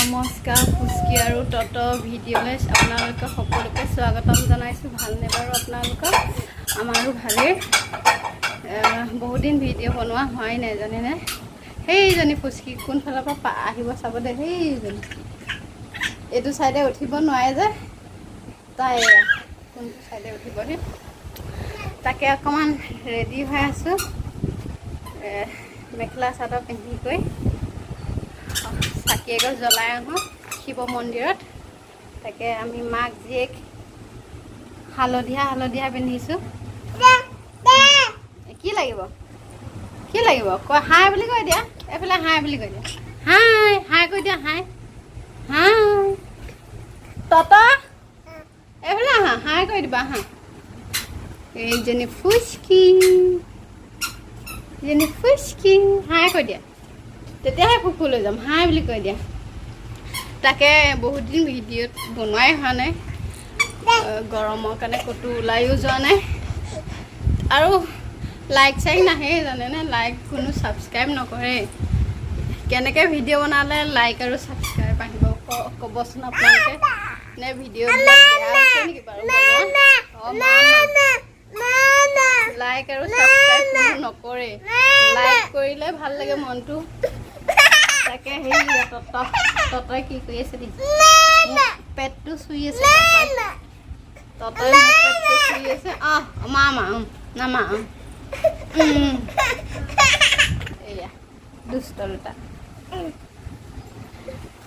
নমস্কাৰ, ফুচকি আৰু তত ভিডিঅ'লৈ আপোনালোকে সকলোকে স্বাগতম জনাইছোঁ। ভালনে বাৰু আপোনালোকৰ? আমাৰো ভালেই। বহুত দিন ভিডিঅ' বনোৱা হোৱাই নাই, জানেনে? সেইজনী ফুচকি কোনফালৰ পৰা আহিব চাব দে। সেইজনী এইটো চাইডে উঠিব নোৱাৰে যে তাই, এয়া কোনটো চাইডে উঠিবহি। তাকে অকণমান ৰেডি হৈ আছোঁ, মেখেলা চাদৰ পিন্ধি কৰি চাকি এগছ জ্বলাই আহোঁ শিৱ মন্দিৰত। তাকে আমি মাক জীয়েক হালধীয়া হালধীয়া পিন্ধিছোঁ। কি লাগিব, কি লাগিব কয়? হাই বুলি কৈ দিয়া এইফালে। হাই বুলি কৈ দিয়া। হাই হাই কৈ দিয়া। হাই হাই। তত এইফালে আহা, হাই কৈ দিবা। আহা। এইজনী ফুচকি, এইজনী ফুচকি। হাই কৈ দিয়া, তেতিয়াহে ফুফু লৈ যাম। হাই বুলি কৈ দিয়া। তাকে বহুত দিন ভিডিঅ'ত বনোৱাই হোৱা নাই। গৰমৰ কাৰণে ক'তো ওলাইও যোৱা নাই আৰু লাইক চাইক নাহেই, জানেনে? লাইক কোনো ছাবস্ক্ৰাইব নকৰে। কেনেকৈ ভিডিঅ' বনালে লাইক আৰু ছাবস্ক্ৰাইব আহিব, ক'বচোন আপোনালোকে। নে ভিডিঅ'বিলাক বেয়া হৈছে নেকি বাৰু বনোৱা? অঁ, লাইক আৰু ছাবস্ক্ৰাইব কোনো নকৰে। লাইক কৰিলে ভাল লাগে মনটো। তাকে সেই তত ততই কি কৰি আছে দেই, মোক পেটটো চুই আছে। ততই ততই মোক পেটটো চুই আছে। আহ মা মা নামা। এয়া দুষ্ট দুটা।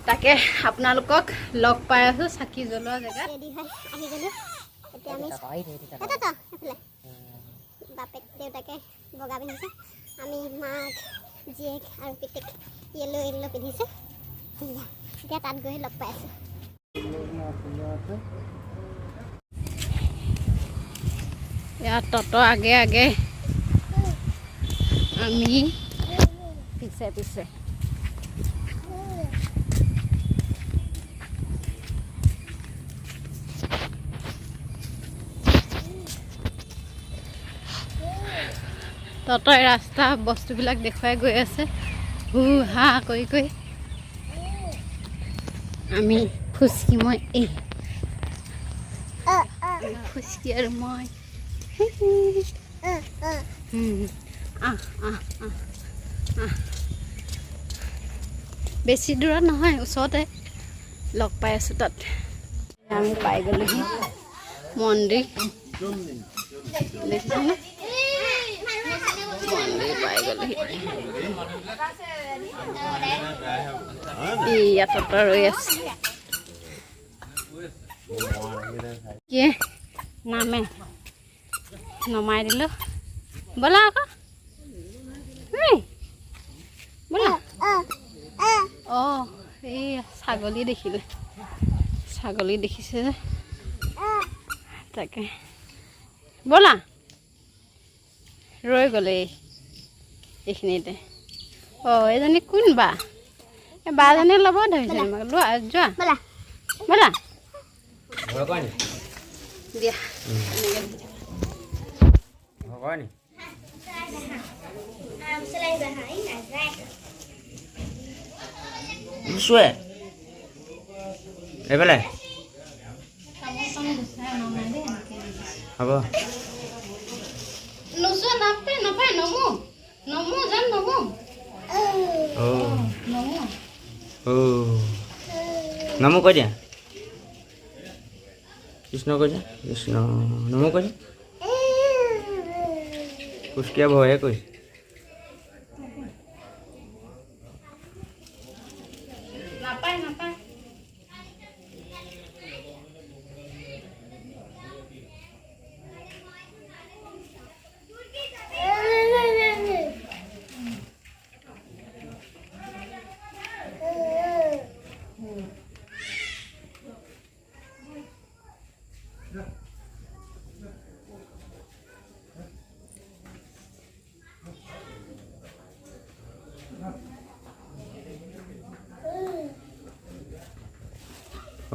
তাকে আপোনালোকক লগ পাই আছোঁ চাকি জ্বলোৱা জেগাত। ৰেডি হৈ আহি গ'লোঁ। এতিয়া আমি এটা এইফালে বাপেক দেউতাকে বগা পিন্ধিছে, আমি মাক জীয়েক আৰু পিতেক য়েল্ল' য়েল্ল' পিন্ধিছোঁ। এতিয়া তাত গৈ লগ পাই আছোঁ। আছে। ইয়াত তত আগে আগে, আমি পিছে পিছে। ততই ৰাস্তা বস্তুবিলাক দেখুৱাই গৈ আছে হু হা কৰি কৰি। আমি ফুচকি মই, এই ফুচকি আৰু মই। আহ আহ আহ আহ। বেছি দূৰত নহয়, ওচৰতে। লগ পাই আছোঁ তাত। আমি পাই গ'লোহি মন্দিৰ, দেখিছেনে? মন্দিৰ পাই গ'লোহি। ইয়াত ৰৈ আছে কি নামে নমাই দিলোঁ। ব'লা আকৌ, এই, ব'লা। অঁ, এই ছাগলী দেখিলে, ছাগলী দেখিছে যে। তাকে ব'লা, ৰৈ গ'লে এই এইখিনিতে। অঁ, এইজনী কোন বা? এই বাজনী ল'ব ধৰিছে আমাক। লোৱা, যোৱা। ব'লা। ব'লা। ভয় কৰে নি? দিয়া, এনেকৈ দি থাকা। ভয় কৰে নি? আৰামছে আহিবা, হাই নাযায়। নোচোৱে এইফালে। তামোল পাণ গুচাই অনা নাই দেই, এনেকৈ দি দিছোঁ। হ'ব। নোচোৱা, নাপায় নাপায়। নমো নমো, যাম নমো। অ' নমো। অ' নমো কৈ দিয়া। কৃষ্ণ কৈ দিয়া। কৃষ্ণ, নমো কৈ দিয়া। ফুচকীয়া ভয়ে কৰিছে। নাপায় নাপায়।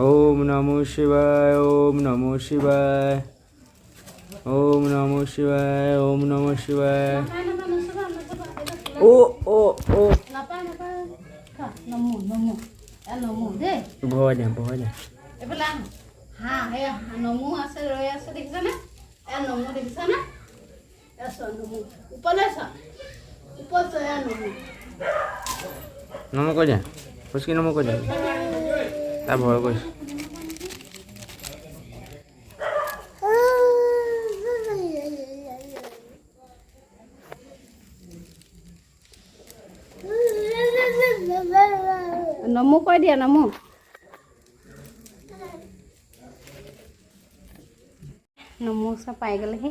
ওম নমো শিবায়, ওম নমো শিবায়, ওম নমো শিবায়, ওম নমো শিবায়। নাপায় নাপায়, নুচুবা নুচুবা। এইটো অ' অ' অ' নাপায় নাপায়। খা, নমো নমো। নমো দেই। ভয় দিয়া, ভয় দিয়া। এইফালে আহ। হাঁহ, এয়া নমো আছে, ৰৈ আছে, দেখিছানে? এয়া নমো, দেখিছানে? এয়া চোৱা নমো, ওপৰলৈ চোৱা, ওপৰত চোৱা, এয়া নমো। নমো কৈ দিয়া ফুচকি, নমো কৈ দিয়া। তাই ভয় কৰিছে। নমো কৈ দিয়া, নমো। নমো ওচৰ পাই গ'লেহি।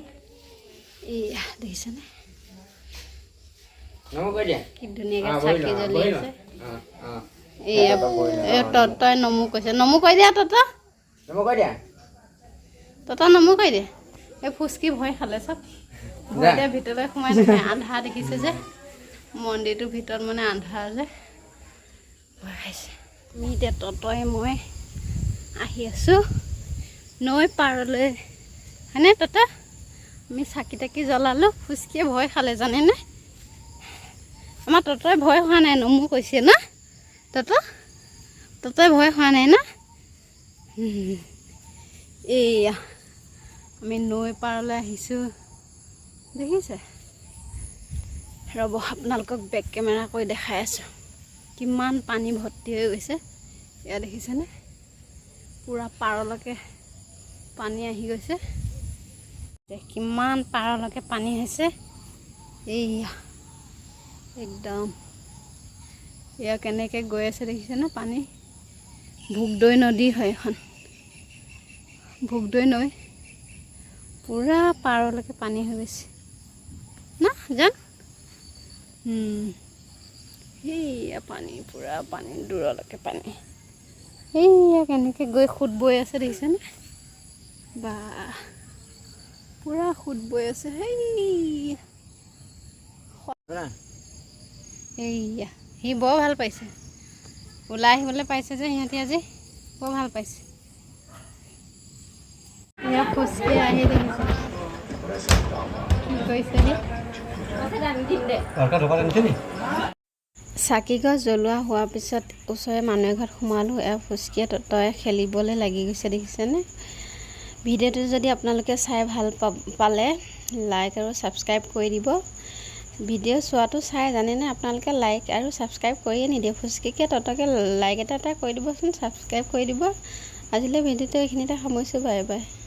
এইয়া দেখিছেনে? নমো কৈ দিয়া। কি ধুনীয়াকৈ বহি চাকি লোৱা, জ্বলি বহি আছে। লোৱা। অঁ। এইয়া এই তই নমো কৈছে, নমো কৈ দিয়া তত। নমো কৈ দিয়া। তত নমো কৈ দিয়া। এই ফুচকি ভয় খালে চব, ভয়তে ভিতৰলৈ সোমাই থাকে। আন্ধাৰ দেখিছে যে, মন্দিৰটোৰ ভিতৰত মানে আন্ধাৰ যে, ভয় খাইছে। আমি এতিয়া ততই মই আহি আছোঁ নৈ পাৰলৈ, হয়নে তত? আমি চাকি তাকি জ্বলালোঁ। ফুচকিয়ে ভয় খালে জানেনে? আমাৰ ততই ভয় হোৱা নাই, নমো কৈছে ন তত? ততই ভয় হোৱা নাই ন? এইয়া আমি নৈ পাৰলৈ আহিছোঁ, দেখিছে? ৰ'ব, আপোনালোকক বেক কেমেৰা কৰি দেখাই আছোঁ কিমান পানী ভৰ্তি হৈ গৈছে। এয়া দেখিছেনে? পূৰা পাৰলৈকে পানী আহি গৈছে। কিমান পাৰলৈকে পানী হৈছে। এইয়া একদম এয়া কেনেকৈ গৈ আছে দেখিছেনে পানী? ভোগদৈ নদী হয় এখন, ভোগদৈ নৈ। পূৰা পাৰলৈকে পানী হৈ গৈছে ন জান? সেইয়া পানী, পূৰা পানী, দূৰলৈকে পানী। সেইয়া কেনেকৈ গৈ সোঁত বৈ আছে দেখিছেনে? বা, পূৰা সোঁত বৈ আছে। সেই এইয়া সি বৰ ভাল পাইছে, ওলাই আহিবলৈ পাইছে যে সিহঁতি আজি বৰ ভাল পাইছে। এয়া খোজকাঢ়ি আহি দেখিছে কি কৰিছে সি। চাকি গছ জ্বলোৱা হোৱাৰ পিছত ওচৰৰে মানুহ এঘৰত সোমালোঁ। এয়া ফুচকিয়ে ততই খেলিবলৈ লাগি গৈছে, দেখিছেনে? ভিডিঅ'টো যদি আপোনালোকে চাই ভাল পালে লাইক আৰু ছাবস্ক্ৰাইব কৰি দিব। ভিডিঅ' চোৱাটো চাই জানেনে আপোনালোকে লাইক আৰু ছাবস্ক্ৰাইব কৰিয়ে নিদিয়ে। ফুচকিকে ততকে লাইক এটা এটা কৰি দিবচোন, ছাবস্ক্ৰাইব কৰি দিব। আজিলৈ ভিডিঅ'টো এইখিনিতে সামৰিছোঁ। Bye bye.